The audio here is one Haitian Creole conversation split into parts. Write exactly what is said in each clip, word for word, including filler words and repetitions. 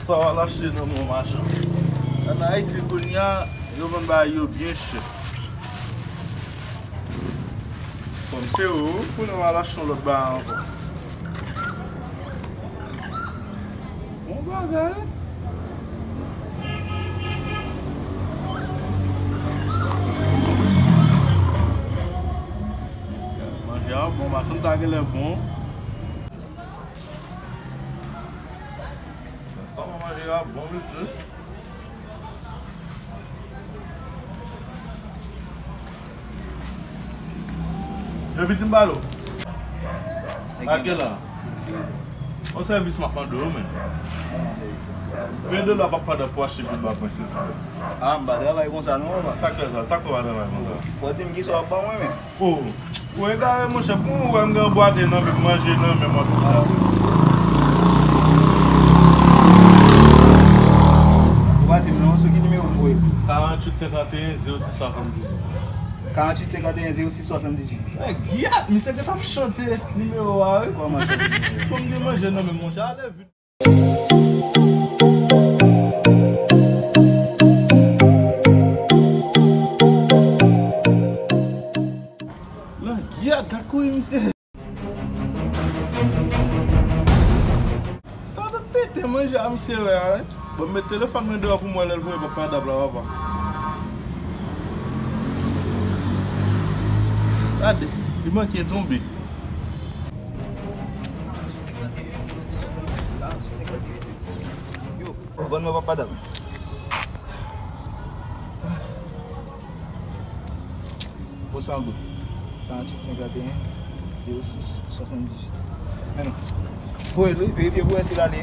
Sa w al achte nan men yon machann. Ann Ayiti kounye a, yo vann bagay yo byen chè. Kòm se ou, kounye w al achte yon lòt bagay ankò. Bon bagay. Manje a bon, machann sa genlè bon. Kòman manje a bon, mesye? Yo, pitit m pale w. Ak la. Yon sèvis m ap mande w, men. Ven dola pa pandan pou achte Big Bag mwen, silvouplè. Ah, m pa travay konsa non, papa. Sa k fè sa? Sa k fè w pa travay konsa? Fò w di m kisa w ap ban mwen, men. Oh, ou egare, monchè. Pou ou wè m gen bwate nan men m, manje nan men m, ap sa. Ou pa di m non, sou ki nimewo m voye? Karanntuit senkanteyen zewo sis swasanndizuit. Karanntuit senkanteyen zewo sis swasanndizuit. Men gyat, misye gentan ap chante nimewo a, wi. Kòman chante? Kòm gen manje nan men m, monchè, ale vit. Langyèt, gad kouri misye. Gad tete manje a misye wè a, wi. Bon, m met telefòn mwen deyò pou m wè lè l voye papa dab la, papa. Gade, li manke tonbe. Yo, vann mwen papa dab. Pou san goud. Karanntuit senkanteyen zewo sis swasanndizuit. Men non. Voye l wi, verifye pou wè si l ale.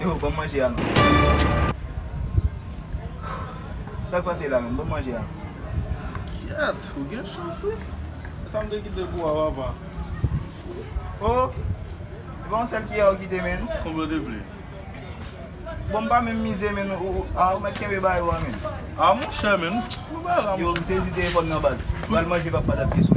Yo, ban m manje a non. Sa k pase la menm? Ban m manje a. Gyèt, ou gen chans wi. Sa m te kite pou w a, papa. Oh, e pa yon sèl kiyè ou kite, menn? Konbyen w te vle? Bon, m pa menm mize, menn. Ou, ou, a, ou mèt kenbe bagay ou a, menn. A, monchè, menn. Yo, m sezi telefòn nan, baz. Pral manje papa dab ki sou.